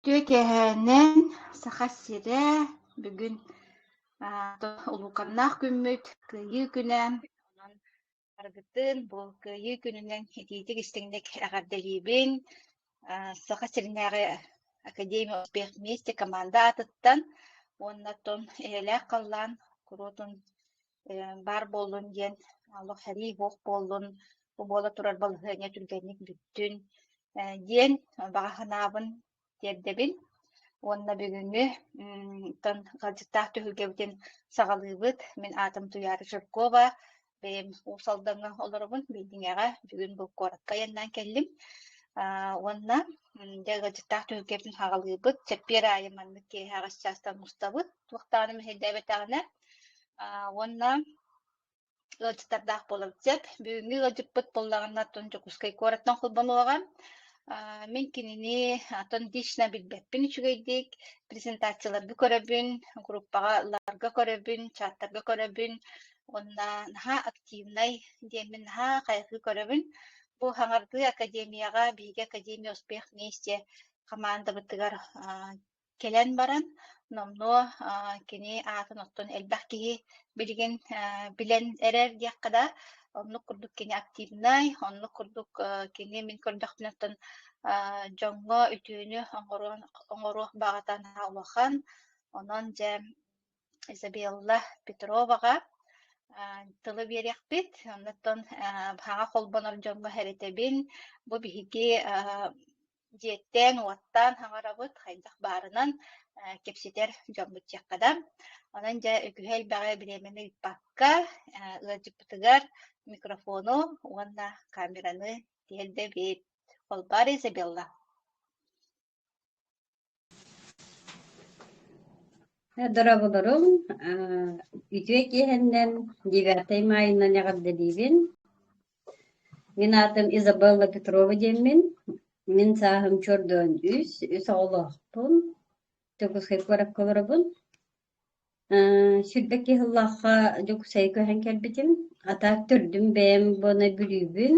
Үтүө киэһээнэн Саха сирэ бүгүн улууканнаах күммүт Кыайыы күнэ. Онон барыгытын бу Кыайыы күнүнэн итиитик-истиҥник эҕэрдэлиибин. Саха сиринээҕи Академия успех вместе команда аатыттан уонна оттон эйэлээх халлаан куруутун баар буоллун диэн олох сэрии суох буоллун, бу буола турар балаһыанньа түргэнник бүттүн диэн баҕа санаабын тиэрдэбин. Уонна бүгүҥҥү тон ыалдьыттаах түһүлгэбитин саҕалыыбыт. Мин аатым Туйаара Жиркова, бэйэм Уус Алдаҥҥа олоробун, Бэйдиҥэҕэ бүгүн бу куоракка айаннаан кэллим. Уонна дьэ ыалдьыттаах түһүлгэбитин саҕалыыбыт. Чэппиэр аайы маннык киэһэ аҕыс чаастан мустабыт. Туох даҕаны мэһэйдээбэтэҕинэ уонна ыалдьыттардаах буолабыт сөп. Бүгүҥҥү ыалдьыппыт буоллаҕына оттон Дьокуускай куораттан холбонуоҕа. Мин кинини оттон лично билбэппин үчүгэйдик, презентацияларга көрөбүн, группаҕа ларга көрөбүн, чаттарга көрөбүн уонна наһаа активнай диэммин наһаа хайҕыы көрөбүн. Бу хаҥардыы академияҕа биһиги Академия успех вместе хамаандабытыгар Кэлэн баран номнуо кини аатын оттон элбэх киһи билигин билэн эрэр диэххэ да, оннук курдук кини активнай, оннук курдук кини мин көрдөхпүнэ оттон дьоҥҥо үтүөнү оҥоруон оҥоруох баҕата наһаа улахан. Онон дьэ Изабелла Петроваҕа тылы биэриэхпит. Оннуттан хаҥа холбонор дьоҥҥо эрэтэбин. Бу биһиги дьиэттэн-уоттаан саҥарабыт, хайдах баарынан кэпсэтэр дьоммут диэххэ да. Онон дьэ үгүһү элбэҕи бириэмэни ыыппакка, ыалдьыппытыгар микрофону уонна камераны тиэрдэбит. Холбоор Изабелла. Дорооболоруҥ, үтүө киэһэннэн, девятай маайынан эҕэрдэлиибин. Мин аатым Изабелла Петрова диэммин. Мин сааһым чордоон үс, үс оҕолоохпун. Дьокуускай куоракка олоробун. Сүүрбэкки сыллаахха Дьокуускайга көһөн кэлбитим. Атаак төрдүм бэйэм буона Бүлүүбүн.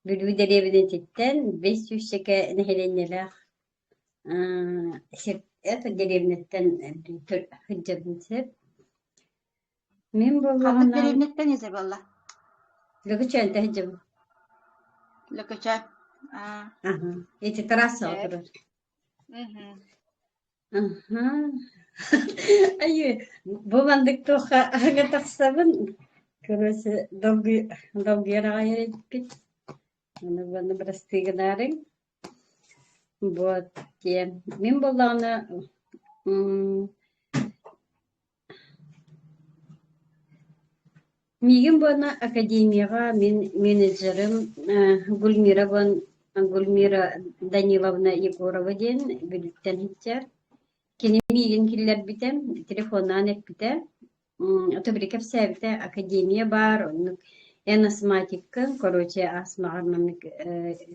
Бүлүү дэриэбинэтиттэн бэс сүүсчэкэ нэһилиэнньэлээх это дэриэбинэттэн сылдьабын сөп. Мин Ханнык буоллаҕына дэриэбинэттэн Изабелла? Лөкөчөөнтө сылдьабын. Лөкөчөөн. Аа, Аха. Ити трассаҕа сөп. турар. Мгм. Аха. Айыы, бу маннык туохха аһыҥа тахсабын. Короче, долгуйар аҕай эбиппит. Аны уонна бырастыы гынаарыҥ. Вот диэн. Мин буоллаҕына Миигин буолла академияҕа мин менеджерым Гульмира Гульмира Даниловна Егорова диэн Бүлүүттэн сылдьар. Кини миигин киллэрбитэ, телефоннаан эппитэ, ото били кэпсээбитэ академия баар, оннук эн астматиккын, короче астмаҕар маннык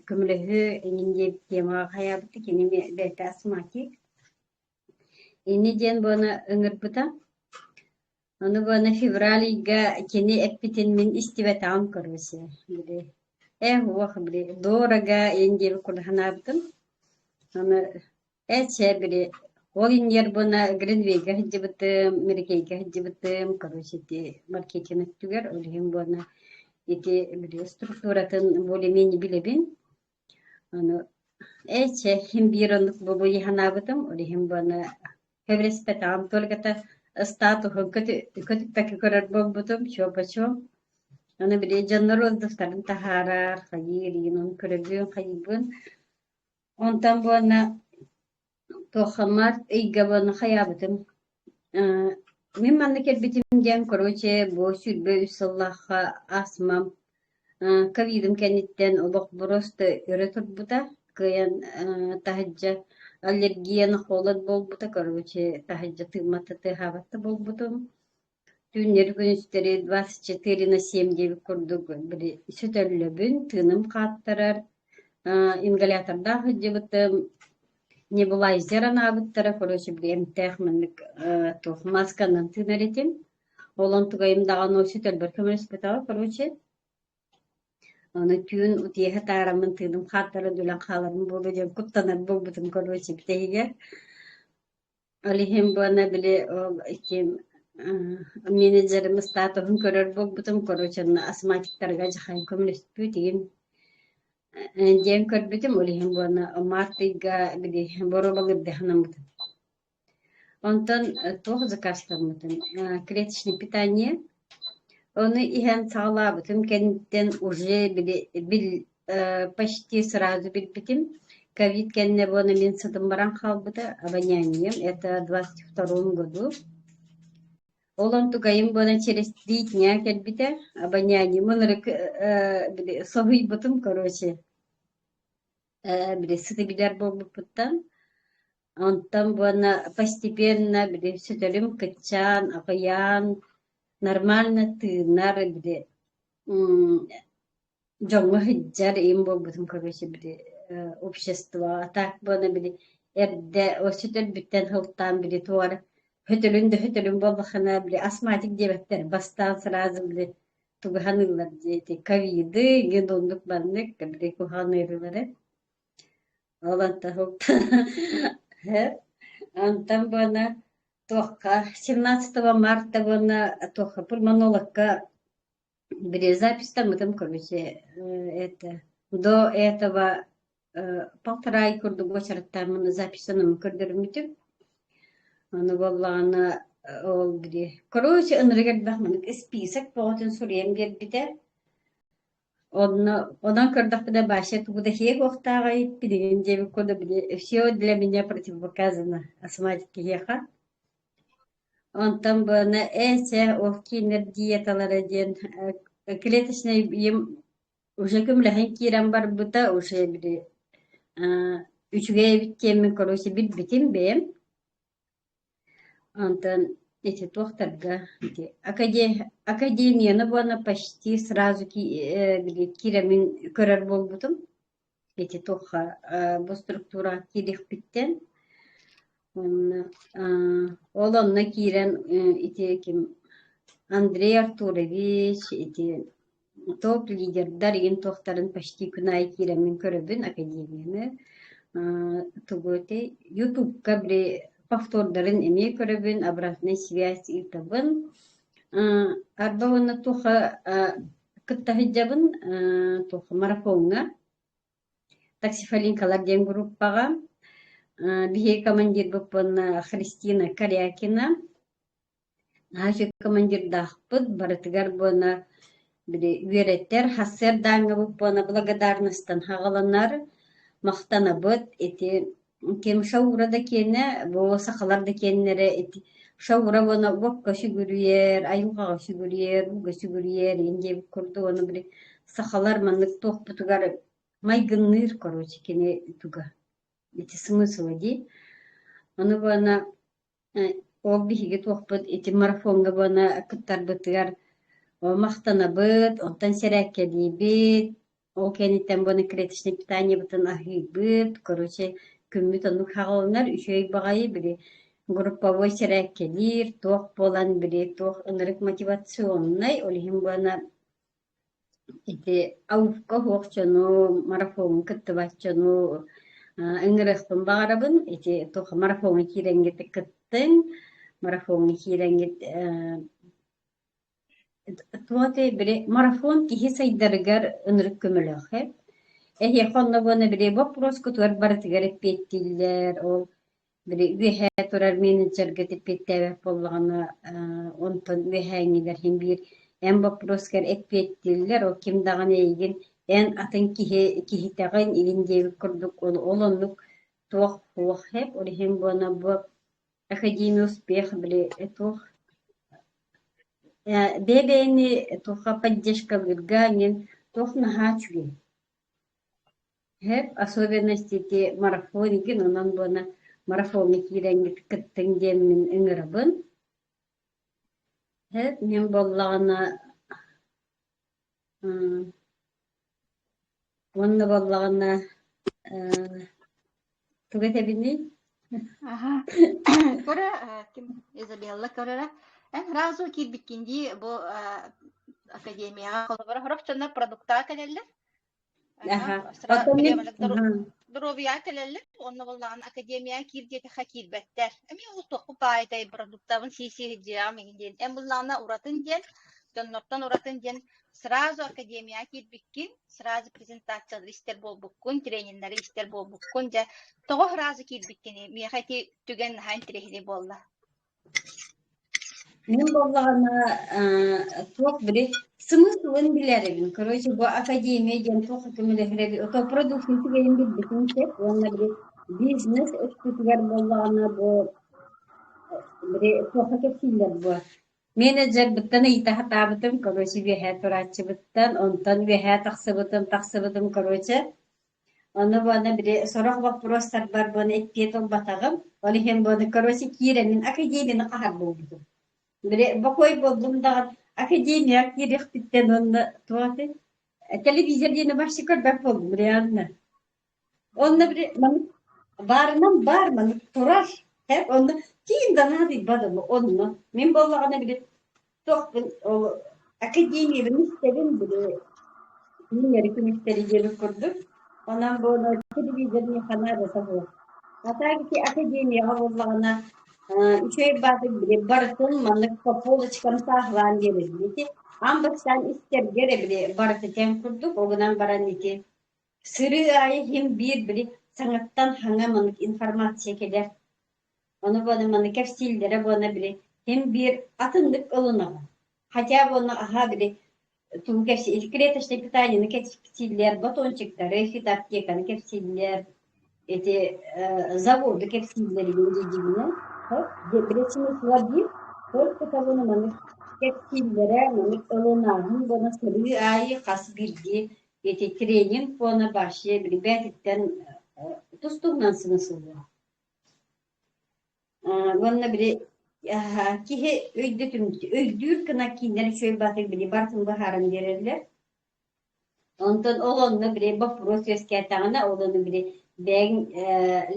көмөлөһүө эҥин диэбит темаҕа хайаабыта, кини бэйэтэ астматик. Инни диэн буона ыҥырбыта. Ону буона февраль ыйга кини эппитин мин истибэтэҕим короче, били ээ уох били дорого ин диэбит курдук санаабытым. Аны ээ чэ били ол иннигэр буона Гринвейгэ сылдьыбытым, Мэрикэйгэ сылдьыбытым, короче ити маркетинг өттүгэр ол иһин буона ити били структуратын более-менее билэбин. Аны ээ чэ син биир оннук буолуо санаабытым, ол иһин буона Сөбүлэспэтэҕим только статуһун көтүппэккэ көрөр буолбутум, чуо-почуо. Аны били дьоннор отзывтарын таһаарар, хайыыр игин ону көрөбүн, хайыыбын. Онтон буолна туохха март ыйга буолна хайаабытым. Мин манна кэлбитим диэн, короче, бу 23 сыллаахха астмам Ковидым кэнниттэн олох просто өрө турбута, кыайан таһырдьа аллергия на холод буолбута, короче, таһырдьа тыыммата тыаһаабат да буолбутум. Түүннэри-күнүстэри 24 на 7 диэбит курдук били сөтөллөбүн, тыыным хааттарар, ингалятордаах сылдьыбытым, небулайзер анаабыттара, короче, били эмтээх маннык туох масканан тыынар этим. Ол онтугайым даҕаны сөтөлбөр көмөлөспөтөҕө, короче. Ону түүн утуйа сытаараммын тыыным хааттара дүлэн хааларым буолуо диэн куттанар буолбутум короче бүтэһигэр. Ол иһин буолла били ол ити менеджерим статуһун көрөр буолбутум, короче онно астматиктарга дьахайан көмөлөспүт игин диэн көрбүтүм, ол иһин буолла март ыйга били боруобалыырга санаммытым. Онтон туох заказтаммытым клеточное питание. Ону иһэн саҕалаабытым кэнниттэн уже били бил почти сразу билбитим. Ковид кэннэ буолан мин сытым баран хаалбыта, обонянием, это в 22-м году. Ол онтукайым буолан через 3 дня кэлбитэ, обонянием ынырык били соһуйбутум, короче. Били сыты билэр буолбуппуттан. Онтон буолна постепенно били сөтөлүм кыччаан, аҕыйаан, нормально тыынар били дьоҥҥо сылдьар им буолбутум короче били общество а так буолна били эрдэ сөтөлбүттэн сылтаан били туох эрэ сөтөлүн да сөтөлүн буоллаххына били астматик диэбэттэр бастаан сразу били тугу саныыллар диэти ковиды игин оннук маннык били куһаҕан ыарыылары. Ол онтон буона туохха 17 марта буона туохха пульмонологка били записьтаммытым короче это до этого полтора ый курдук уочараттааммын записьтанаммын көрдөрүммүтүм. Ону буоллаҕына ол били короче ынырык элбэх маннык список бөҕөтүн суруйан биэрбитэ. Онно онон көрдөхпүнэ Бася тугу да иһиэ суохтааҕый билигин диэбит курдук били все для меня противопоказано астматик киһиэхэ. Онтон буолна ээ чэ ол кииннэр диеталара диэн клеточнай им уже көмөлөһөн киирэн барбыта уже били үчүгэй эбит диэммин короче билбитим бэйэм. Онтон ити туохтарга ити академияны буолна почти сразу били киирэммин көрөр буолбутум. Ити туохха бу структураҕа киириэхпиттэн. Уонна ол онно киирэн ити ким Андрей Артурович ити топ-лидердар игин туохтарын почти күн аайы киирэммин көрөбүн академияны. Тугу этэй Ютубка били повтордарын эмиэ көрөбүн, обратная связь ыытабын. Арба уонна туохха кытта сылдьабын туохха марафоҥҥа Таксифалинкалар диэн группаҕа. Биһиги командирбыт уонна Христина Корякина. Наһаа үчүгэй командирдаахпыт, барытыгар буона били үөрэтэр, сарсыардааҥҥыбыт буона благодарностан хаҕаланар, махтанабыт. Ити ким Шаура да киэнэ, бу сахалар да киэннэрэ ити Шаура уонна уокка сүгүрүйэр, айылҕаҕа сүгүрүйэр, ууга сүгүрүйэр иин диэбит курдук ону били сахалар маннык туохпутугар майгынныыр короче кини туга ити смысла дии. Ону буона ол биһиги туохпут ити марафоҥҥа буона кыттарбытыгар махтанабыт, онтон сэрээккэлиибит, ол кэнниттэн буона клеточное питаниебытын аһыыбыт, короче күммүт оннук хаҕылынар, үчүгэй баҕайы били групповой сэрээккэлиир, туох буолан били туох ынырык мотивационнай, ол иһин буона ити аукка суох дьону, марафоҥҥа кыттыбат дьону ыҥырыахпын баҕарабын. Ити туох марафоҥҥа киирэҥҥит кыттыҥ, марафоҥҥа киирэҥҥит туох били марафон киһи сайдарыгар ынырык көмөлөөх ээ. Эһиэхэ онно буолна били боппуруоскутугар барытыгар эппиэттииллэр, ол Били үөһээ турар менеджергэ эппиэттээбэт буоллаҕына, онтон үөһээҥҥилэр син биир эн боппуруоскар эппиэттииллэр, ол ким даҕаны эйигин эн атын киһи киһитэҕин игин диэбит курдук ол, ол оннук туох суох һэп, ол иһин буона бу Академия успех били туох бэйэ-бэйэни туохха поддержкалыырга иҥин туох наһаа үчүгэй. Һэп, особенности ити марафон игин, онон буона марафоҥҥа киирэҥҥит кыттыҥ диэммин ыҥырабын. Һэп, мин буоллаҕына уонна буоллаҕына тугу этэбиний? Аха. Көрө, ким Изабелла көрөрө. Эн сразу киирбиккин дии бу академияҕа холобура сорох дьоннор продуктаҕа кэлэллэр. Аха. Оттон мин Доруобуйаҕа кэлэллэр уонна буоллаҕына академияҕа киир диэтэххэ киирбэттэр. Эмиэ ол туохпут баайдай продуктабын сии-сии сылдьыаҕым иһин диэн. Эн буллаҕына уратын диэн, дьоннортон уратын диэн сразу академияҕа киирбиккин, сразу презентациялары истэр буолбуккун, трениннэри истэр буолбуккун, дьэ тоҕо сразу киирбиккиний? Миэхэ ити түгэн наһаа интэриэһинэй буолла. Мин буоллаҕына туох били смыслын билэрибин. Короче, бу академия диэн туох көмөлөһөр ото продукция үчүгэйин билбитим сөп уонна били бизнес өттүтүгэр буоллаҕына бу били туохха кэпсииллэр бу менеджербыттан ыйыта сатаабытым, короче, үөһээ турааччыбыттан, онтон үөһээ тахсыбытым, тахсыбытым, короче, Ону буона били сорох боппуруостарбар буона эппиэт ылбатаҕым. Ол иһин буона короче киирэммин академияны хаһар буолбутум. Били бокуой буоллум даҕаны академияҕа киириэхпиттэн уонна туох этэй телевизор диэни вообще көрбөт буоллум реально. Онно били маннык баарынан баар маннык турар һэп онно киин да наадыйбатым онно мин буоллаҕына били Туохпун ол академиябын истэбин били түүннэри күнүстэри диэбит курдук. Онон бу телевизор миэхэ наадата суох. А так ити академияҕа буоллаҕына үчүгэй баатык били барытын маннык по полочкам сааһылаан биэрэбин. Ити аан бастаан истэргэ эрэ били барыта тэҥ курдук, ол гынан баран ити сырыы аайы иһин биир били саҥаттан хаҥа маннык информация кэлэр. Ону буона маны кэпсииллэрэ буона били ким биир атыннык ылынаҕын. Хотя бы онно аһаа били тугу кэпсии клеточное питаниены кэпсииллэр, батончиктары, фитоаптеканы кэпсииллэр, эти заводу кэпсииллэр игин дьидьигинэн. Били биир только того маннык кэпсииллэрэ, маннык ылынааһын буона сырыы аайы хас биирдии ити тренинг буона вообще били бээтиттэн тус-туһунан сымысыллар. Уонна били киһи өйдөтүм өйдүүр гына кииннэр үчүгэй баатык били барытын быһааран биэрэллэр. Онтон ол онно били боппуруос үөскээтэҕинэ, ол ону били бэйэҥ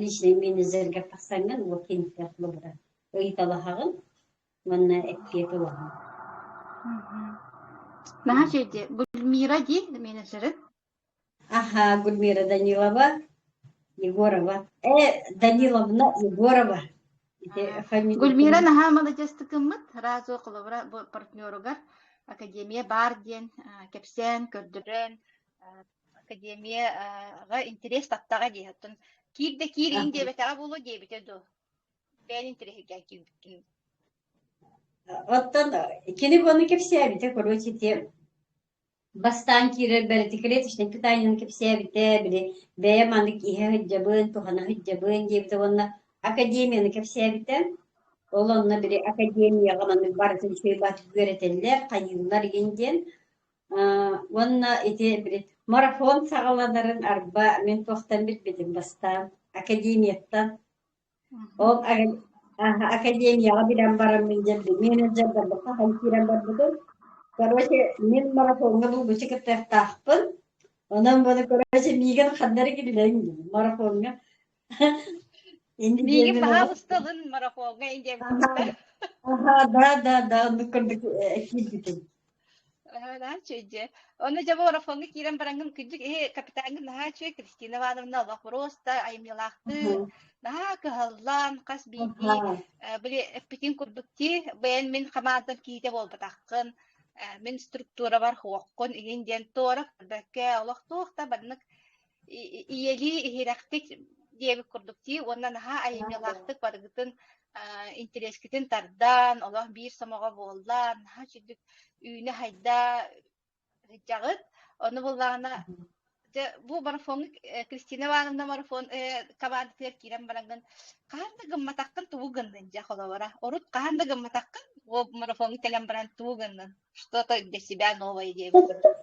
личный менеджергэр тахсаҥҥын ол киниттэн холобура ыйыталаһаҕын уонна эппиэт ылаҕын. Наһаа үчүгэй Гульмира дии менеджерин? Аха, Гульмира Данилова, Егорова. Даниловна Егорова. Ити Гульмира фамилиятын наһаа маладьыастыкыммыт. Разо холобура бу партнеругар Академия баар диэн кэпсээн, көрдөрөн, Академияҕа интерес таптаҕа дии. Оттон киир да киир иин диэбэтэҕэ буолуо диэбитэ дуу. Бэйэн интэриэһиргээн киирбиккин. Оттон кини буону кэпсээбитэ, короче, ити Бастаан киирэрбэр ити клеточнай питаниены кэпсээбитэ, били бэйэм маннык иһэ сылдьабын, туһана сылдьабын диэбитэ уонна академияны кэпсээбитэ. Ол онно били академияҕа маннык барытын үчүгэй баатык үөрэтэллэр, хайыыллар игин диэн. Уонна ити били марафон саҕаланарын арба мин туохтан билбитим бастаан академияттан. Ол академияҕа билэн бараммын дьэ менеджердарбыкка хаһан киирэн барбытым. Короче, мин марафоҥҥа булгуччу кыттыахтаахпын. Онон буолан короче миигин ханна эрэ киллэриҥ марафоҥҥа. Инди Миигин диэммин олох баһаалыста ылын марафоҥҥа индиэбититтэр. Аха, да, да, да, оннук курдук киирбитим. Наһаа үчүгэй дьэ. Ону дьэ бу марафоҥҥа киирэн бараҥҥын кырдьык иһи капитаҥҥын наһаа үчүгэй Кристина Ивановна олох просто айымньылаахтык, наһаа кыһаллан хас биирдии били эппитин курдук дии бэйэн мин хамаандам киһитэ буолбатаххын, мин структурабар суоххун иһин диэн туора көрбөккө олох туох да маннык ийэлии иһирэхтик диэбит курдук дии уонна наһаа айымньылаахтык барыгытын интэриэскитин тардан олох биир сомоҕо буолла наһаа үчүгдүк үүнэ-сайда сылдьаҕыт ону буллаҕына дьэ бу марафоҥҥа Кристина Ивановна марафон командатыгар киирэн бараҥҥын хаһан да гымматаххын тугу гыннын дьэ холобура урут хаһан да гымматаххын бу марафоҥҥа кэлэн баран тугу гыннын что-то для себя новое диэбит курдук.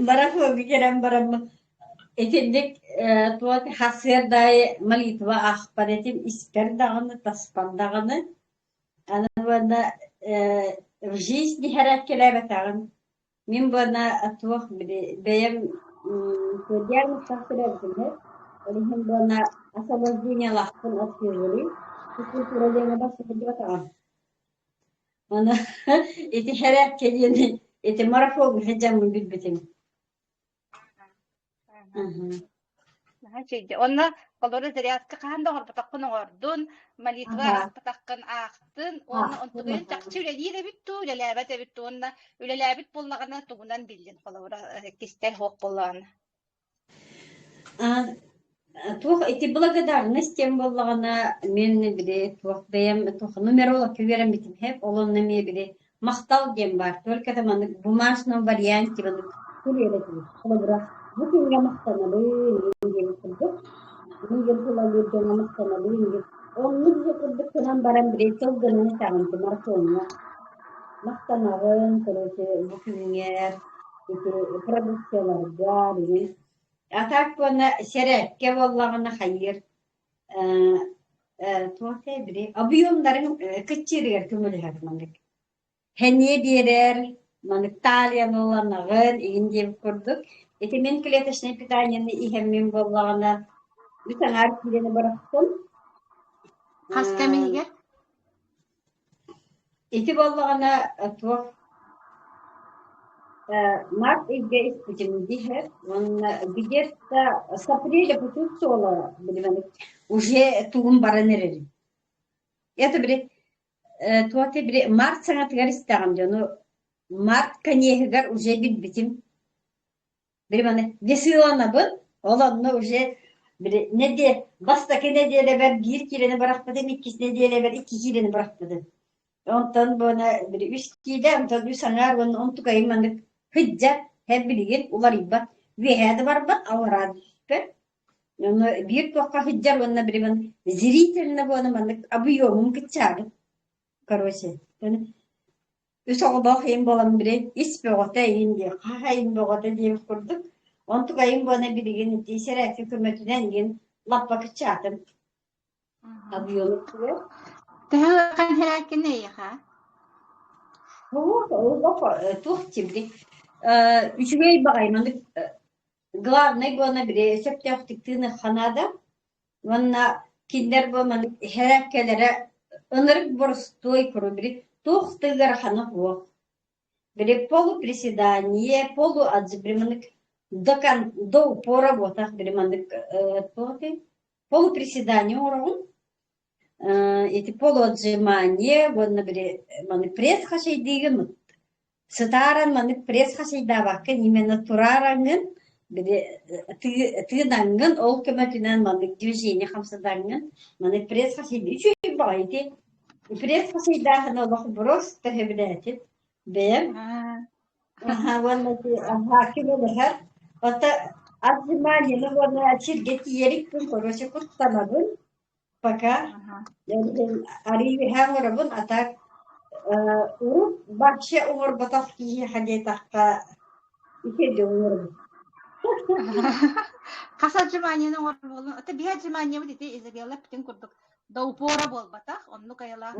Марафоҥҥа кэлэн бараммын итинник туох сарсыарда аайы молитва аахпар этим испэр даҕаны таспар даҕаны аны уонна в жизнь иһэрээккэлээбэтэҕим мин буонна туох били бэйэм диагнозтаах төрөөбүтүм ол иһин буонна освобождениелаахпын от физкультура физкультура диэҥҥэ барса сылдьыбатаҕым Аны ити хэрээккэ диэни ити марафоҥҥа сылдьаммын билбитим. Наһаа үчүгэй. Онно холобура зарядка хаһан да оҥорботоххун оҥордун, молитва аахпатаххын аахтын уонна онтугуйун чахчы үлэлиир эбит дуу, үлэлээбэт эбит дуу уонна үлэлээбит буоллаҕына тугунан биллин холобура кистэл суох буоллаҕына. Туох ити благодарность диэн буоллаҕына мин били туох бэйэм туох нумерологка үөрэммитим һэп ол онно эмиэ били махтал диэн баар только это маннык бумажном варианте маннык суруйар этибит холобура бу күҥҥэ махтанабын диэн курдук миигин тулалыыр дьоҥҥо махтанабын диэн оннук же курдук гынан баран били тыл гынан итэҕин марафоҥҥа махтанаҕын короче бу күҥҥэ ити продукцияларга билин А так уонна сэрээккэ буоллаҕына хайыыр э туох били объемнарын кыччыырыгар көмөлөһөр маннык сэниэ биэрэр маннык талияны ыланаҕын игин диэбит курдук ити мин клеточное питаниены иһэммин буоллаҕына үс аҥаар киилэни бырахтым. Хас кэм иһигэр? Ити буоллаҕына туох март ыйга испитим диһэр уонна где-то с апреля почувствовала уже тугум баран эрэрин. Это били туох били март саҥатыгар истэҕим дьону март конеһыгар уже билбитим. Били маны веселанабын, ол онно уже били нэдиэ бастакы нэдиэлэбэр биир киилэни бырахпытым, иккис нэдиэлэбэр икки киилэни бырахпытым. Онтон буона били үс киилэ, онтон үс аҥаар уонна онтукайым маннык сылдьар, һэ билигин уларыйбат, үөһээ да барбат, аллараа да түспэт. Ону биир туохха сылдьар уонна били зрительно буона маннык объемум кыччаабыт. Короче, Үс оҕолоох ийэм буолан били ис бөҕөтө эйин диэх, хаһайын бөҕөтө диэбит курдук. Онтукайым буона билигин ити сэрээккэ көмөтүнэн диэн лаппа кыччаатым. Объем Төһө ыарахан сэрээккин эйиэхэ? Туох тибри үчүгэй баҕайы маннык главный буона били сөптөөхтүк тыыныахха наада. Уонна кинилэр бу маннык иһэрэ-кэлэрэ ынырык боростуой куру били туох да ыарахана суох. Били полуприседание, полуотжим маннык до кон до упора буотах били маннык туох этэй полуприседание оҥороҕун ити полуотжимание уонна били маннык пресс хачайдыыгын Сытааран маннык пресс хачайдаабаккын именно тураараҥҥын били тыынаҥҥын ол көмөтүнэн маннык движение хамсатаҥҥын маннык пресс хачайдыы үчүгэй баҕайы ити пресс хачайдааһын олох просто сөбүлээтим бэйэм уонна көмөлөһөр ото отжиманиены уонна сиргэ тиийэрикпин короче куттанабын Пока арыый үөһэ оҥоробун, а так урут вообще оҥорботох киһиэхэ диэтэххэ үчүгэй оҥоробун. Хас отжиманиены оҥорболун? Это биһи отжиманиебыт ити Изабелла бүтүн курдук до упора буолбатах, оннук айылаах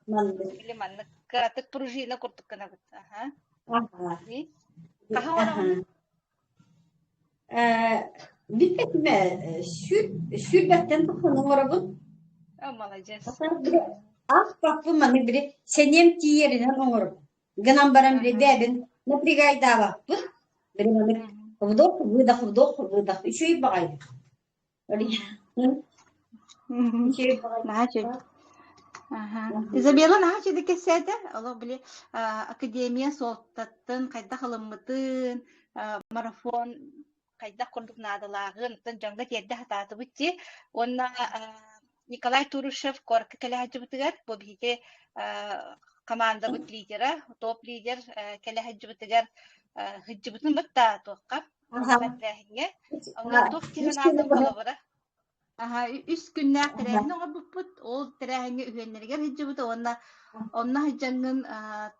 маннык. Или маннык кыратык пружина курдук гынабыт. Аха. Хаһан оҥороҕун? Билбэтим ээ, сүүрбэттэн тахсан оҥоробун. Маладьыас. Аспаппын маны били сэниэм тиийэринэн оҥоробун. Гынан баран били бэйэбин напрягайдаабаппын. Били маннык вдох, выдох, вдох, выдох. Үчүгэй баҕайы. Үчүгэй баҕайы. Наһаа үчүгэй. Аха. Изабелла наһаа үчүгэйдик кэпсээтэ. Олох били академия суолтатын хайдах ылыммытын, марафон хайдах курдук наадалааҕын, оттон дьоҥҥо тиэрдэ сатаатыбыт дии. Уонна Николай Турушев куоракка кэлэ сылдьыбытыгар, бу биһиги командабыт лидера, топ-лидер кэлэ сылдьыбытыгар сылдьыбытын бытта туохха улахан тэрээһиҥҥэ. Онно туох дии санаатыҥ холобура? Аһа, үс күннээх тэрээһин оҥорбуппут. Ол тэрээһиҥҥэ үһүөннэригэр сылдьыбыта уонна онно сылдьаҥҥын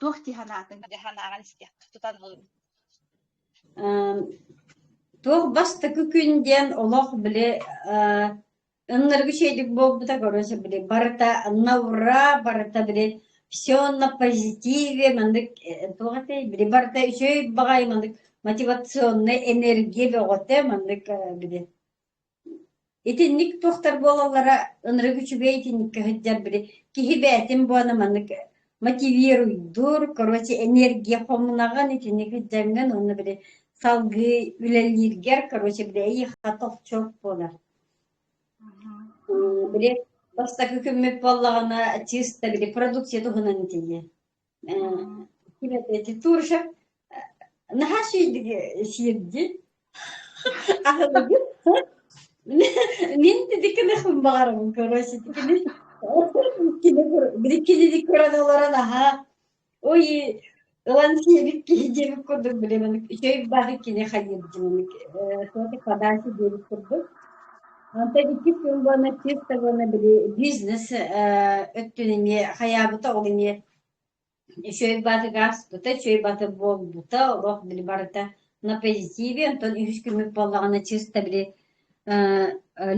туох дии санаатыҥ? Дьэ санааҕын истиэххэ тутан ылабын. Туох бастакы күн диэн олох били ыннаргы үчүгэйдик буолбута короче били барыта на ура барыта били все на позитиве маннык туох этэй били барыта үчүгэй баҕайы маннык мотивационнай энергия бөҕөтө маннык били Итинник туохтар буолаллара ынырык үчүгэй итинниккэ сылдьар били киһи бэйэтин буона маннык мотивируйдуур, короче энергия хомунаҕын итинник сылдьаҥҥын уонна били Салгыы үлэлииргэр, короче, били эйиэхэ тохчуок буолар. Били бастакы күммүт буоллаҕына чисто били продукция туһунан итиннэ. Ким этэ Турша наһаа сиирдик сиирди. Аһылыгын мин тидиккин баҕарабын короче тикини кини били кинини көрөн олорон аһаа Ой, ылан сиэбит киһи диэбит курдук билэбин үчүгэй баҕайы кини хайыыр дьиҥник э подача диэбит курдук. Онтон иккис күн буолна чисто буолна били бизнес э өттүн эмиэ хайаабыта ол эмиэ үчүгэй баатыга ааспыта, үчүгэй бааты буолбута, олох били барыта на позитиве. Онтон үһүс күммүт буоллаҕына чисто били э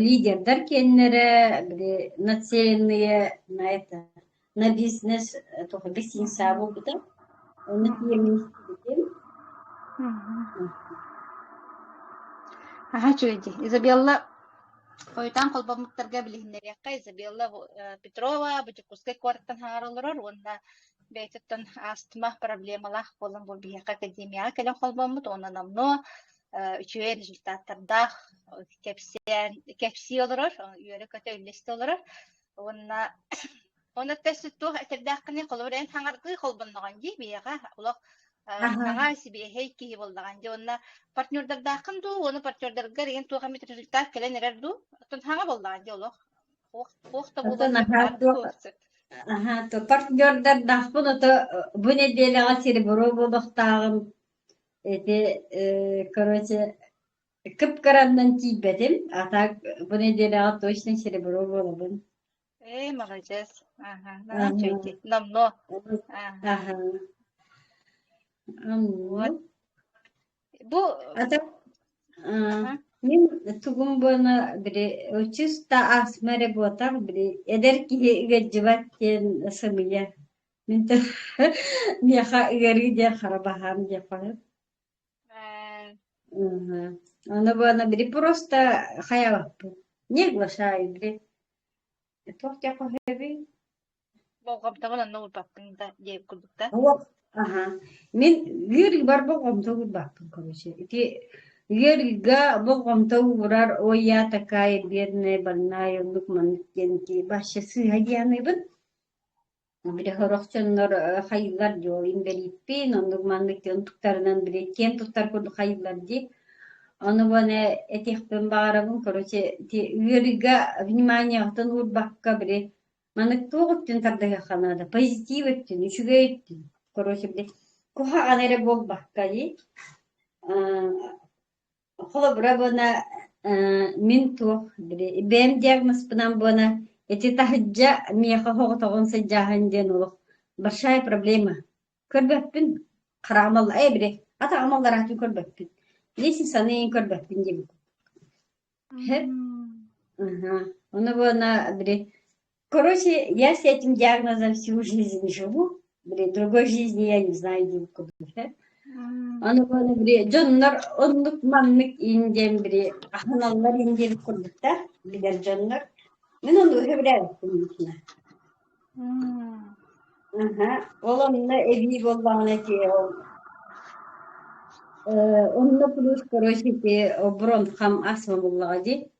лидердар киэннэрэ били нацеленные на это на бизнес туох гостиница буолбута. Онно тиийэммин истибитим. Аха үчүгэй дии. Изабелла хойутаан холбоммуттарга билиһиннэриэххэ Изабелла Петрова бу Дьокуускай куораттан хаҥар олорор уонна бэйэтиттэн астма проблемалаах буолан бу биһиэхэ академияҕа кэлэн холбоммут уонна номнуо үчүгэй результаттардаах кэпсээн кэпсии олорор, үөрэ-көтө үллэстэ олорор. Уонна Онно туох этэрдээххиний, холобур, эн хаҥардыы холбонноҕун дии биһиэхэ олох Аха. хаҥа сибиэһэй киһи буоллаҕын дии уонна партнердардааххын дуу, уонна партнердаргар игин туох эмит результат кэлэн эрэр дуу? Оттон хаҥа буоллаҕын дии олох туох туох да Ото буолуон сөп, наһаа баар да туох буолуон сөп. аха то партнердардаахпын ото бу нэдиэлэҕэ серебро буолуохтааҕым ити короче кып-кыраннан тиийбэтим а так бу нэдиэлэҕэ точно серебро буолабын. Ээ, маладьыас. Аха, наһаа үчүгэй дии. Номнуо. Аха. Аха. Вот. Оннук. Бу А так аха. мин тугум буона били чисто астма эрэ буотах били эдэр киһи ыалдьыбат диэн сымыйа. Мин миэхэ ыарыы диэн хара баһаам диэххэ Ээ, Мгм. Ону буона били просто хайабаппын. Не оглашаю били. Туох диэххэ сөбүй? Болҕомтобун онно уурбаппын да диэбит курдук да. Суох. Аха. Мин ыарыыбар болҕомто уурбаппын короче. Ити ыарыыга болҕомто уурар ой я такая бедная, больная, оннук маннык диэн ити вообще сыыһа дии саныыбын. Били сорох дьоннор хайыылар дии ол инбэлииппин, оннук маннык диэн туттарынан били киэн туттар курдук хайыылар дии. Ону буона этиэхпин баҕарабын, короче, ити ыарыыга вниманиеҕытын уурбакка били Маннык туох өттүн тардыһыахха наада, позитив өттүн, үчүгэй өттүн. Короче, били куһаҕан эрэ буолбакка дии. Холобура буона мин туох били бэйэм диагнозпынан буона ити таһырдьа миэхэ соҕотоҕун сылдьааһын диэн олох большая проблема. Көрбөппүн, хараҕым ээ били атаҕым аллараатын көрбөппүн. Лестницаны көрбөппүн диэбит. Ага. Ону буона били Короче, я с этим диагнозом всю жизнь живу. Блин, другой жизни я не знаю диэн курдук э. Аны буона били дьоннор оннук маннык иин диэн били аһыналлар иин диэбит курдуктар билэр дьоннор. Мин ону сөбүлээбэппин лично. Аха. Ол онно эбии буоллаҕына ити ол онно плюс короче ити бронхам астма буоллаҕа дии.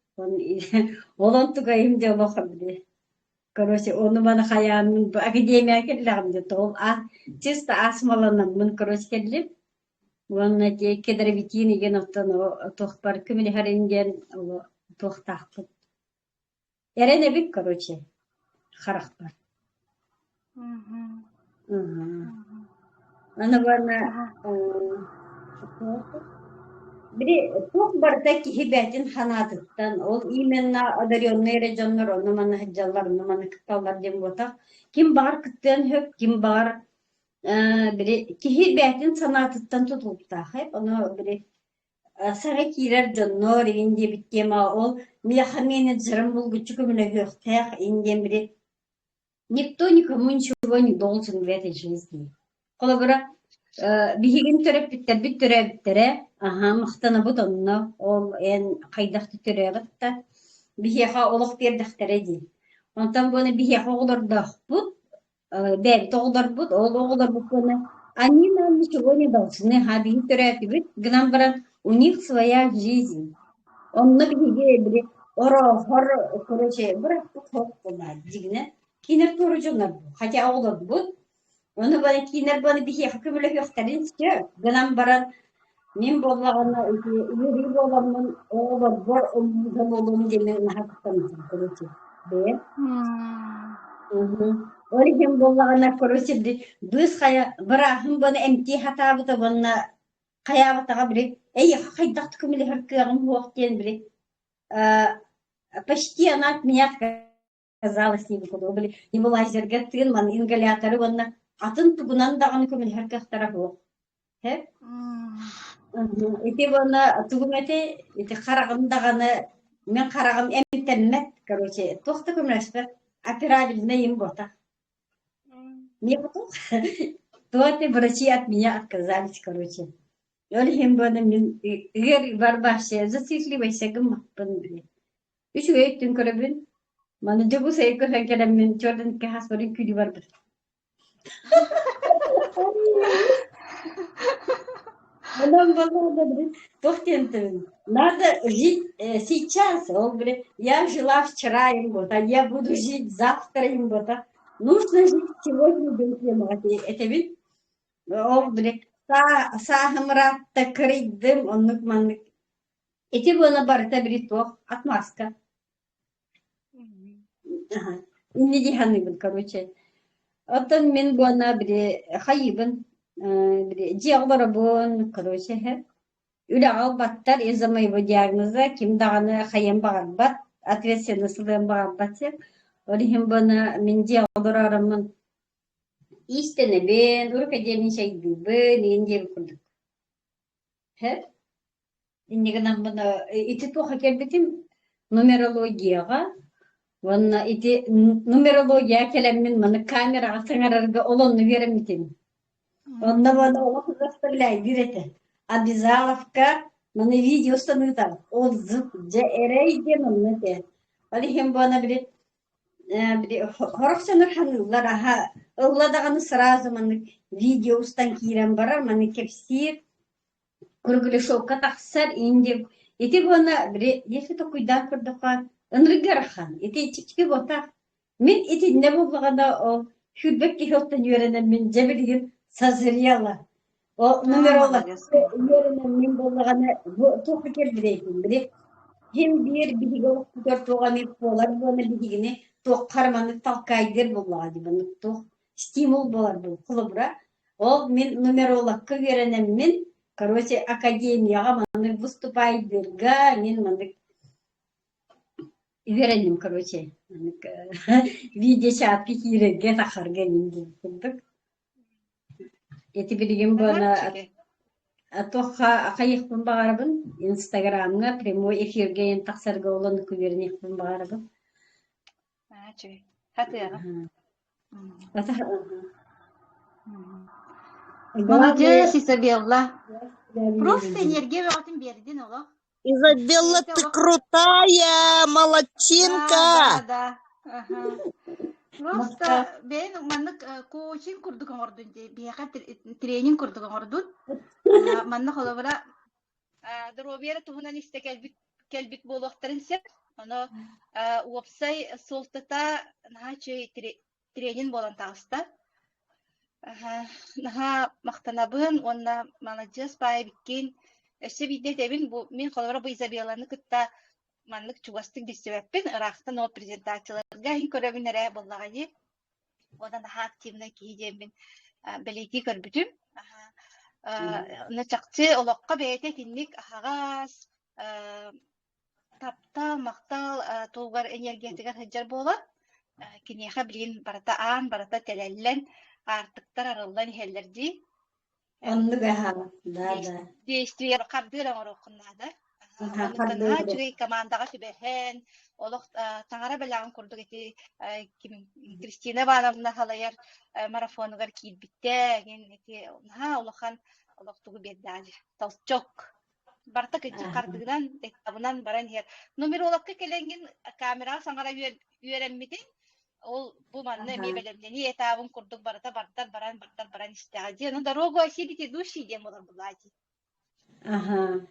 Ол онтукайым дьэ олох били короче ону маны хайааммын бу академияҕа кэллэҕим дьэ ол чисто астмаланаммын короче кэллим. Уонна ити кедровитин игин оттон туохпар көмөлөһөрүн диэн туохтаахпын. Эрэнэбин короче харахпар. Аны уонна били туох барыта киһи бэйэтин санаатыттан, ол именно одареннай эрэ дьоннор онно-манна сылдьаллар, онно-манна кытталлар диэн буолбатах. Ким баҕар кыттыан сөп, ким баҕар били киһи бэйэтин санаатыттан тутулуктаах ээ. Ону били саҥа киирэр дьоннор иҥин диэбит тема ол миэхэ менеджерым булгуччу көмөлөһүөхтээх иҥин диэн били Никто никому ничего не должен в этой жизни. Холобура, биһигин төрөппүттэрбит төрөөбүттэрэ, аһа, махтанабыт онно, ол эн хайдах да төрөөбөт да, биһиэхэ олох биэрдэхтэрэ дии. Онтон буона биһиэхэ оҕолордоохпут, бэйэбит оҕолорбут, ол оҕолорбут буона Они нам ничего не должны, ха биһиги төрөөтүбүт гынан баран у них своя жизнь. Онно биһиги били орооһор, короче, бырахпыт суох буоллаҕа дьиҥинэ. Кинилэр туора дьоннор хотя оҕолорбут. Ону бары кинилэр бары биһиэхэ көмөлөһүөхтэрин сөп. Гынан баран мин буоллаҕына ити ыарыы буоламмын оҕолорбор омуга буолуом диэммин наһаа куттанабын короче. Бэйэм. Ол иһин буоллаҕына короче быыс хайа бырааһым буола эмтии сатаабыта уонна хайаабатаҕа били эйиэхэ хайдах да көмөлөһөр кыаҕым суох диэн били почти она от меня отказалась били небулайзерга тыын маны ингаляторы уонна атын тугунан даҕаны көмөлөһөр кыахтара суох. Ити уонна тугум этэй ити хараҕым даҕаны мин хараҕым эмтэммэт короче туох да көмөлөспөт операбельнай им буотах. Мне потом то ты врачи от меня отказались короче. Ол иһин буолан мин ыар барбаахчы зацикливайся гыммаппын били. Үчүгэй өттүн көрөбүн. Маны Дьокуускайга көһөн кэлэммин Чордунка хаспарын күлүү барбыт. Онон буолла туох диэн Надо жить сейчас. Ол говорит, я жила вчера им вот, а я буду жить завтра им вот. Нужно жить сегодня диэн этэбин. Ол били сааһымыраатта кырыйдым, оннук маннык. Ити буола барыта били туох отмазка. Инни дии саныыбын, короче. Оттон мин буонна били хайыыбын, били дьиэ олоробун, короче, үлэҕэ ылбаттар из-за моего диагноза ким даҕаны хайыан баҕарбат, ответственность ылыан баҕарбат сир. Ол иһин буонна мин дьиэҕэ олороороммун иистэнэбин, рукоделничайдыыбын, иин диэбит курдук. Инньэ гынан ити туохха кэлбитим нумерологияҕа уонна ити нумерология кэлэммин маны камераҕа саҥарарга ол онно үөрэммитим. Онно уонна олох заставляйдыыр этэ. Обязаловка маны видео саныытар отзыв дьэ эрэй диэн онно этэ. Ол иһин буона били били сорох дьоннор саныыллар аһа ылла даҕаны сразу маннык видео устан киирэн барар маны кэпсиир Кругляшовка тахсар индив ити буона били если толкуйдаан көрдөххө ынырык ыарахан ити чэпчэки буолтаах мин итиннэ буоллаҕына ол сүүрбэт киһи оттон үөрэнэммин дьэ билигин созрела о нумеролог үөрэнэммин буоллаҕына бу туох кэлбирэйбин били ким биир биһиги олохпутугар туох эмит буолар буолна биһигини туохха эрэ маннык толкайдыыр буоллаҕа дии маннык туох стимул буолар бу холобура Ол мин нумерологка үөрэнэммин, короче, академияҕа маннык выступайдыырга мин маннык үөрэнним, короче, маннык видеочатка киирэргэ тахарга мин диэн курдук. Ити билигин буона туохха хайыахпын баҕарабын Инстаграмҥа прямой эфиргэ эн тахсарга ол оннук үөрэниэхпин баҕарабын. Үчүгэй. Хатыаҕа. Молодец, Изабелла. Просто энергия бөҕөтүн биэрдин олох. Изабелла, ты крутая, молодчинка! Да, да, да. Ага. Просто бэйэн маннык коучинг курдук оҥордун дии. Биһиэхэ тренинг курдук оҥордун. Манна холобура доруобуйа эрэ туһунан истэ кэлбит кэлбит буолуохтарын сөп. Ону уопсай суолтата наһаа үчүгэй тренинг буолан таҕыста. Наһаа махтанабын уонна маладьыас баай эбиккин. Өссө биирдэ этэбин, бу мин холобура бу Изабелланы кытта маннык чугастык билсибэппин, ыраахтан ол презентацияларга иһин көрөбүн эрэ буоллаҕа дии. Уонна наһаа активнай киһи диэммин бэлиэтии көрбүтүм. Онно чахчы олоххо бэйэтэ итинник аһаҕас, таптал, махтал туһугар энергиятыгар сылдьар буолан, киниэхэ билигин барыта аан барыта тэлэллэн, аартыктар арыллан иһэллэр дии. Оннук аһа, да, да. Действие хардыыр оҥоруоххун наада. Оннуктан наһаа үчүгэй командаҕа түбэһэн, олох таҥара бэлэҕин курдук ити ким Кристина Ивановна салайар марафонугар киирбиттэ, ити наһаа улахан олох тугу биэрдэҕэ толчок. Барыта кырдьык хардыынан, этабынан баран иһэр. Нумерологка кэлэҥҥин камераҕа саҥара үөрэммитиҥ. Ол бу манна эмиэ Аха. бэлэмнэнии этабын курдук барыта бардар баран бардар баран истэҕэ дии. Ону дорогу осилит идущий диэн буолар булаа дии. Аха.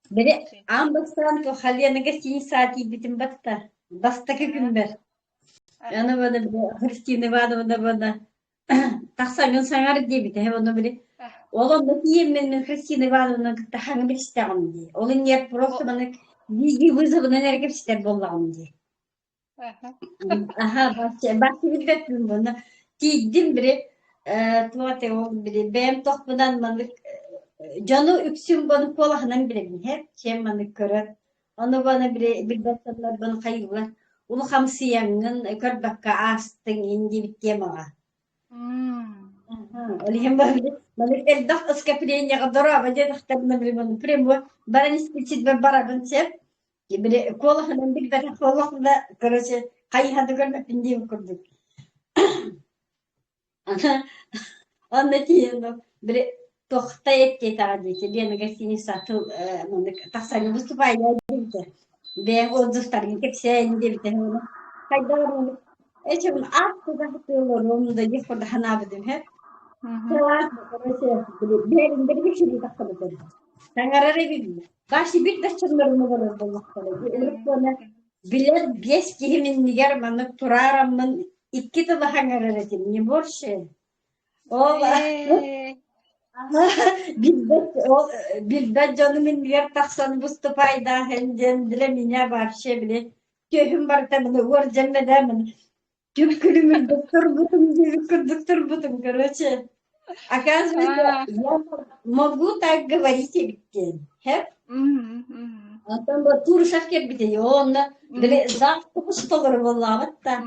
Били аан бастаан Халена гостиницаҕа тиийбитим батта. Бастакы күммэр. Аны бана Христина Ивановна бана тахсаҥҥын саҥар диэбитэ. Ону били ол онно тиийэммин мин Христина Ивановна кытта хаҥы билистэҕим дии. Ол иннигэр просто маны видео вызовынан эрэ кэпсэтэр буоллаҕым дии. Аха, бачча билбэппин буолла. Тиийдим били, туох этэй ол били бэйэм тохпунан маннык дьону үксүн бону куолаһынан билэбин иһэр, чем маннык көрөр. Ону баны били билбэт дьоннорбун хайыылар улахамсыйаҥҥын көрбөккө аастыҥ ин диэбит темаҕа. Ол иһин маннык элбэх скоплениеҕа дорообо диэтэхтэринэ били маны прямой баран испит барабын сеп Били куолаһынан билбэтэх буоллахпына, короче, хайыһа да көрбөппүн диэбит курдук. Онно тиийэн били тохтой эттиэтэҕэ диэки Лена гостиница тыл маннык тахсаҥҥа выступайдаа диэбитэ. Бэйэҥ отзывтаргын кэпсээн диэбитэ. Хайдах эрэ эчэбин аат тутах тыаларым да диэх курдук санаабытым һэ. Короче, били бэйэбин бэрбиксилии тахсыбытым. Таҥарар эбит. Баси бит да чыннарын олорор буоллахтара. Урут уонна билэр биэс киһи иннигэр маннык тураараммын икки тылы хаҥарар этим, не больше. Ол билбэт ол билбэт дьонум иннигэр тахсан выступайдааһын диэн для меня вообще били түөһүм барыта маны уордьаммэдэ маны Түп-күлүмүрдүк турбутум диэбит курдук турбутум, короче. Оказывается, я могу так говорить эбит диэн. Хэп? Онтон бу Турушев кэлбитэ, онно били завтра толору буоллаабыт да.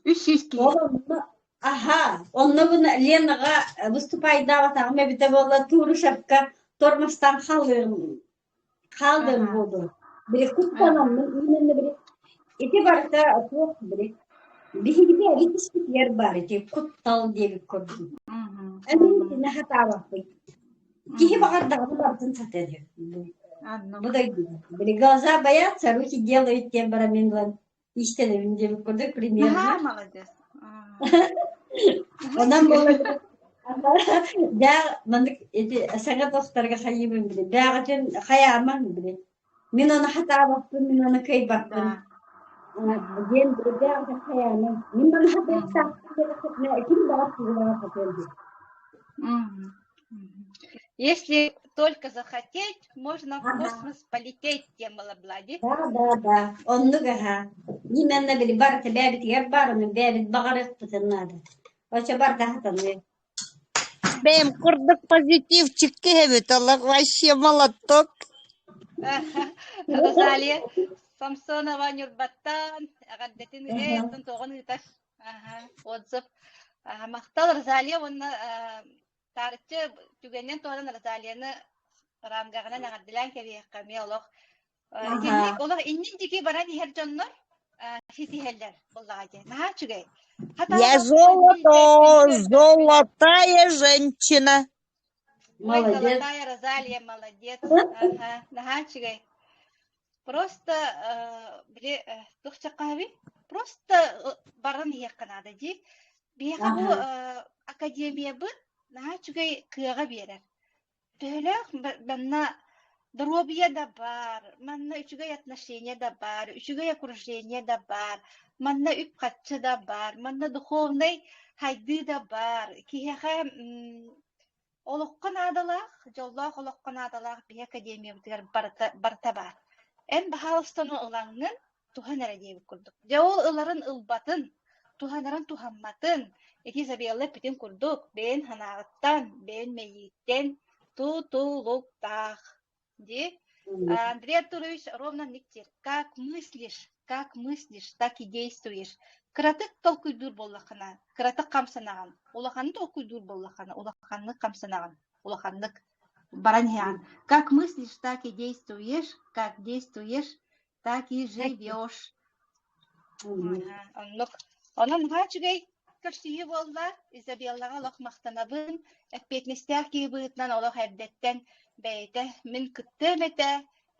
300 киһи. Ол онно аха, онно буна Ленаҕа выступайдаабатаҕым эбитэ буолла Турушевка тормозтан халыым Хааллыам буолуо. Били куттанаммын именно били ити барыта туох били биһиги бэйэбит испитигэр баар ити куттал диэбит курдук. Эн итини хатаабаппын. Киһи баҕардаҕына барытын сатыыр. Бу дойдуга. Били глаза боятся, руки делают диэн баран мин ылан иистэнэбин диэбит курдук примерно. Наһаа молодец. Онон буолан даа маннык ити саҥа тостарга хайыыбын били бээҕитин хайаамаҥ били мин ону хатаабаппын мин ону кыайбаппын диэн били бээҕитин хайаамаҥ мин маны хатыахтаахпын диэтэххитинэ ким баҕар тугу баҕар хатыан диэн Если только захотеть, можно в космос полететь, диэн была дии. Да, да, да. Оннук аһа. Именно били барыта бэйэбитигэр баар, ону бэйэбит баҕарыахпытын наада. Очо барда хатаныы. Бэйэм курдук позитивчик киһибит, олох вообще молоток. Розалия Самсонова Ньурбаттан эҕэрдэтин ээ оттон тоҕон ыытар отзыв махтал Розалия уонна таарыччы түгэнинэн туһанан Розалияны рамгаҕынан эҕэрдэлээн кэбиһиэххэ эмиэ олох итинник олох иннин диэки баран иһэр дьоннор ситиһэллэр буоллаҕа дии наһаа үчүгэй Я хатаабаппын золото, билбэппин көрбөппүн золотая женщина. ой Молодец. золотая Розалия молодец ага наһаа үчүгэй Просто, били, туох чаккаһабый? Просто баран иһиэххэ наада дии. Биһиэхэ бу академиябыт наһаа үчүгэй кыаҕа биэрэр. Төһөлөөх манна доруобуйа да баар, манна үчүгэй отношение да баар, үчүгэй окружение да баар, манна үп-харчы да баар, манна духовнай хайдыы да баар. Киһиэхэ Олоххо наадалаах, дьоллоох олоххо наадалаах биһи академиябытыгар барыта, барыта баар. Эн баһаалыстаны ылаҥҥын туһан эрэ диэбит курдук. Дьэ ол ыларын ылбатын, туһанарын туһамматын, ити Изабелла эппитин курдук, бэйэн санааҕыттан, бэйэн мэйииттэн тутулуктаах. Дии. Андрей Артурович ровно диир. Как мыслишь, как мыслишь, так и действуешь. Кыратык толкуйдуур буоллаххына, кыратык хамсанаҕын. Улаханнык толкуйдуур буоллаххына, улаханнык хамсанаҕын. Улаханнык баран иһэҕин. Как мыслишь, так и действуешь. Как действуешь, так и живешь. Оннук. Онон наһаа үчүгэй көрсүһүү буолла. Изабеллаҕа олох махтанабын. Эппиэтинэстээх киһи быһыытынан олох эрдэттэн бэйэтэ мин кыттыам этэ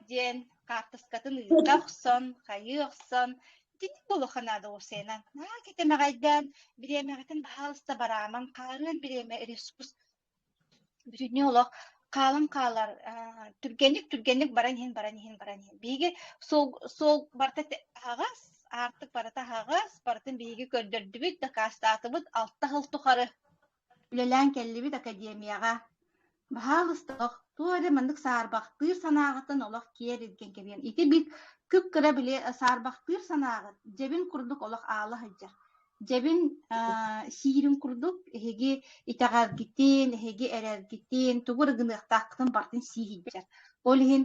диэн хаартыскатын ыыта охсон, хайыы охсон. Итинник буолуохха наада уопсайынан. Наһаа кэтэмэҕэйдээн, бириэмэҕитин баһаалыста бараамаҥ, хаарыан бириэмэ ресурс бүтүннүү олох хаалан хаалар, түргэнник-түргэнник баран иһин, баран иһин, баран иһин. Биһиги суол, суол барыта аһаҕас, аартык барыта аһаҕас, барытын биһиги көрдөрдүбүт, дакаастаатыбыт алта сыл тухары үлэлээн кэллибит академияҕа. Баһаалыста олох туох эрэ маннык саарбахтыыр санааҕыттан олох киэр илгэн кэбиһэн. Ити бит кып-кыра били саарбахтыыр санааҕыт дьэбин курдук олох аала сылдьар. Дьэбин сиирин курдук эһиги итэҕэлгитин, эһиги эрэлгитин, тугу эрэ гыныахтааххытын барытын сии сылдьар. Ол иһин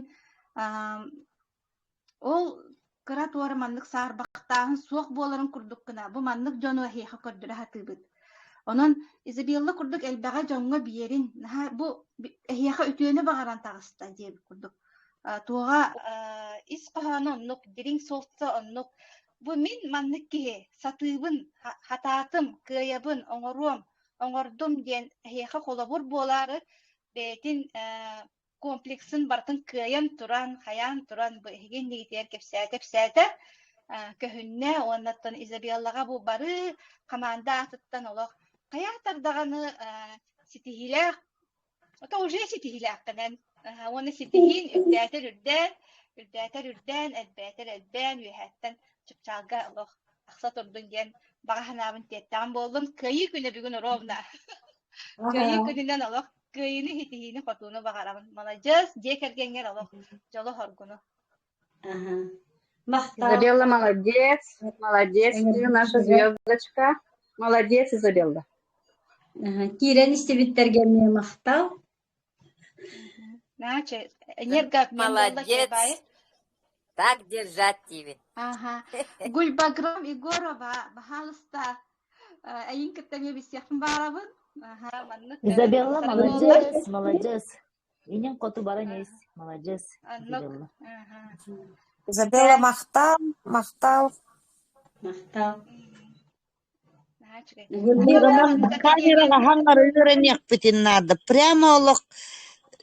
Ол кыра туора маннык саарбахтааһын суох буоларын курдук гына бу маннык дьону эһиэхэ көрдөрө сатыыбыт. Онон Изабелла курдук элбэҕи дьоҥҥо биэрин, наһаа бу эһиэхэ үтүөнү баҕаран таҕыста диэбит курдук. Туоҕа ис хоһооно оннук, дириҥ суолта оннук. Бу мин маннык киһи сатыыбын, хатаатым, кыайабын, оҥоруом, оҥордум диэн эһиэхэ холобур буолаары бэйэтин комплексын барытын кыайан туран, хайаан туран бу эһиги иннигитигэр кэпсээтэ-кэпсээтэ көһүннэ уоннаттан Изабеллаҕа бу бары хамаанда аатыттан олох хайаатар даҕаны ситиһиилээх ото уже ситиһиилээххинэн уонна ситиһиин үрдээтэр үрдээн үрдээтэр үрдээн элбээтэр элбээн үөһээттэн чыпчаалга олох тахса турдун диэн баҕа санаабын тиэртэҕим буоллун кыайыы күнэ бүгүн ровно кыайыы күнүнэн олох Кыайыыны, ситиһиини, хотууну баҕарабын. Маладьыас, дьиэ кэргэҥҥэр олох дьолу-соргуну. Ага. Махтал. Изабелла молодец, молодец, ты наша звездочка. Молодец, Изабелла. Ага. Киирэн истибиттэргэ эмиэ махтал. Наче, энергообмен буолла Молодец. Так держать диибин. Ага. Гульбаграм Егорова, баһаалыста, Эйин кытта эмиэ билсиэхпин баҕарабын. Аһа, маннык Изабелла ылсар буоллар. молодец, молодец. Инин хоту баран ис, молодец, Оннук. Изабелла. Аха. Изабелла махтал, махтал. Махтал. Наһаа үчүгэй. Гульмира Бука бары маннык камераҕа академия хаҥара үөрэниэхпитин наада. Прямо олох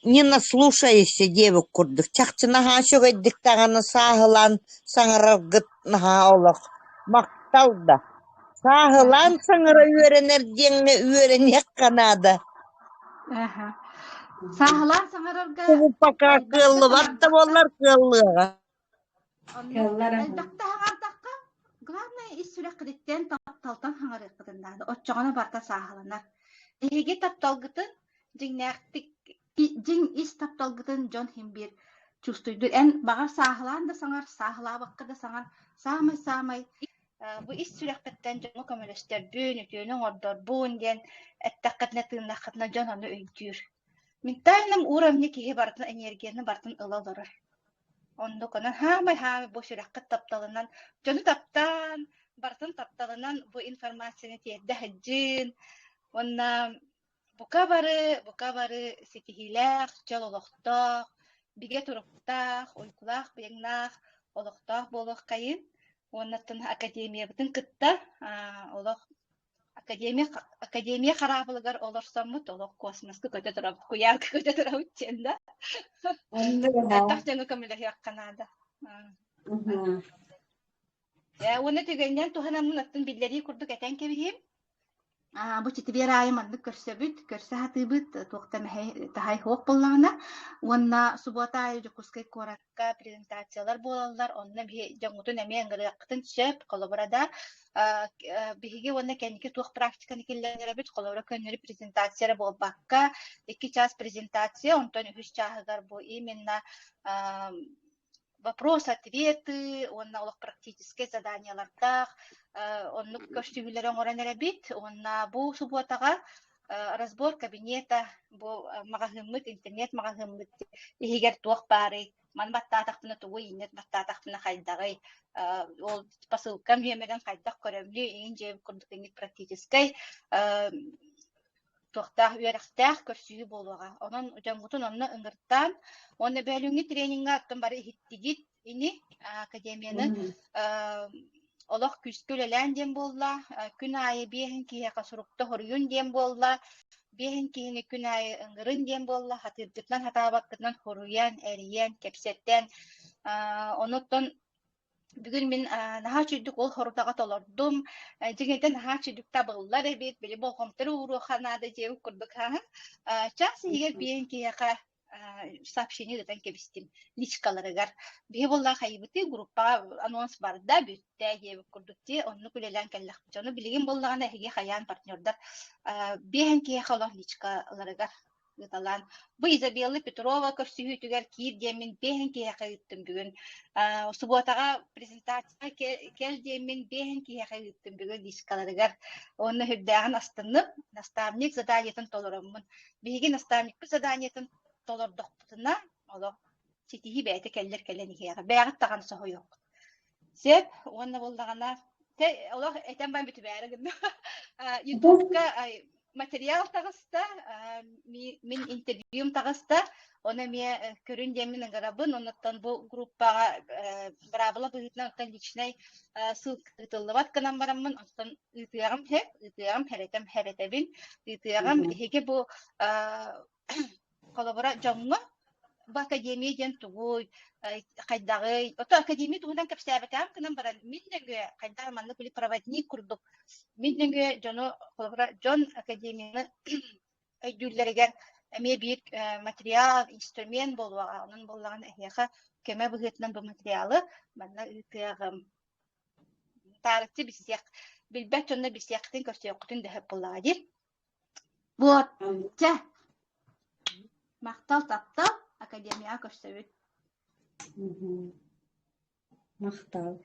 не наслушаешься диэбит курдук. Чахчы наһаа үчүгэйдик даҕаны сааһылаан саҥараргыт наһаа олох. Махтал да. Сааһылаан саҥара үөрэнэр диэҥҥэ үөрэниэххэ наада. Аха. Сааһылаан саҥарарга Пока элбэхтэ кыаллыбат да саҥардахха буоллар кыаллыаҕа. Оннук Кыаллар аха. элбэхтэ саҥардахха, главное ис сүрэххититтэн тапталтан саҥарыаххытын наада. Оччоҕуна барыта сааһыланар. Эһиги тапталгытын дьиҥнээхтик дьиҥ ис тапталгытын дьон син биир чувствуйдуур. Эн баҕар сааһылаан да саҥар, сааһылаабакка да саҥар, саамай-саамай бу ис сүрэххиттэн дьоҥҥо көмөлөстөрбүн, үтүөнү оҥордорбун диэн эттэххитинэ, тыыннаххытына дьон ону өйдүүр. Ментальном уровне киһи барытын энергияны барытын ыла олорор. Оннук онон хаамай-хаамай бу сүрэххит тапталынан, дьону таптаан, барытын тапталынан бу информацияны тиэрдэ сылдьыын уонна бука бары, бука бары ситиһиилээх, чөл олохтоох, бигэ туруктаах, уйгулаах-быйаҥнаах олохтоох буолуоххайын уонна оттон академиябытын кытта олох Академия Академия хараабылыгар олорсоммут олох космоска көтө турабыт, куйаарга көтө турабыт диэн да. Оннук аха. Элбэх дьону көмөлөһүөххэ наада. Мгм. Э, уонна түгэнинэн туһанаммын оттон биллэрии курдук этэн кэбиһиим. Бу четверг аайы маннык көрсөбүт, көрсө сатыыбыт, туох да мэһэй таһай суох буоллаҕына. Уонна субуота аайы Дьокуускай куоракка презентациялар буолаллар, онно биһи дьоҥҥутун эмиэ ыҥырыаххытын сөп. Холобура да, биһиги уонна кэнники туох практиканы киллэрэн эрэбит, холобура көннөрү презентация эрэ буолбакка, икки чаас презентация, онтон үһүс чааһыгар бу именно вопрос-ответы уонна олох практическай заданиелардаах оннук көрсүһүүлэри оҥорон эрэбит уонна бу субуотаҕа разбор кабинета бу маҕаһыыммыт интернет маҕаһыыммыт иһигэр туох баарый маны баттаатахпына тугуй иннет баттаатахпына хайдаҕый ол посылкам нүөмэрин хайдах көрөмнүй иҥин дьиэбит курдук инник практическай туохтаах үөрэхтээх көрсүһүү буолуоҕа. Онон дьоҥҥутун онно ыҥыртаан уонна бөөлүүҥҥү тренингэ оттон бары иһиттигит ини академияны олох күүскэ үлэлээн диэн буолла. Күн аайы биэһин киһиэхэ сурукта хоруйун диэн буолла. Биэһин киһини күн аайы ыҥырын диэн буолла. Хатыыргытынан хатаабаккытынан хоруйан, эрийэн, кэпсэтэн онуттан. Бүгүн мин наһаа үчүгдүк ол хорудаҕа толордум. Дьиҥинэн наһаа үчүгдүк табыллар эбит, били болҕомтору ууруохха наада диэбит курдук ааһан. Чаас иһигэр биэн киһиэхэ сообщение ыытан кэбистим личкаларыгар. Биһи буоллаах хайыбытый группаҕа анонс барда, бүттэ диэбит курдук дии, оннук үлэлээн кэллэхпит. Ону билигин буоллаҕына эһиги хайаан партнердар биэһэн киһиэхэ олох личкаларыгар ыыталаан. Бу Изабелла Петрова көрсүһүүтүгэр киир диэммин биэһин киһиэхэ ыыттым бүгүн. Субуотаҕа презентация кэл диэммин биэһин киһиэхэ ыыттым бүгүн дискаларыгар. Уонна үрдээҕин астынным. Наставник заданиетын толороммун. Биһиги наставникпыт заданиетын толордохпутуна олох ситиһии бэйэтэ кэллэр кэлэн иһиэҕэ. Бэйэҕит даҕаны соһуйуоххут. Сөп уонна буоллаҕына олох этэн баран бүтүбээри гынна. Ютубка материал таҕыста, мин интервьюм таҕыста, ону эмиэ көрүн диэммин ыҥырабын, оннуттан бу группаҕа быраабыла быһыытынан оттон личнэй ссылка ыытыллыбат гынан бараммын, онтон ыытыаҕым сөп, ыытыаҕым, хэрэтэм хэрэтэбин, ыытыаҕым. Эһиги бу Холобура, дьоҥҥо бу академия диэн тугуй, хайдаҕый? Ото академия туһунан кэпсээбэтэҕим гынан баран, мин нөҥүө хайдах маннык били проводник курдук, мин нөҥүө дьону, холобура, дьон академияны өйдүүллэригэр эмиэ биир материал, инструмент буолуоҕа. Онон буоллаҕына эһиэхэ көмө быһыытынан бу материалы манна ыытыаҕым. Таарыччы билсиэх, билбэт дьонно билсиэххитин, көрсүөххүтүн дөһөп буоллаҕа дии. Вот, чэ, махтал таптал, академияҕа көрсөбүт. Махтал.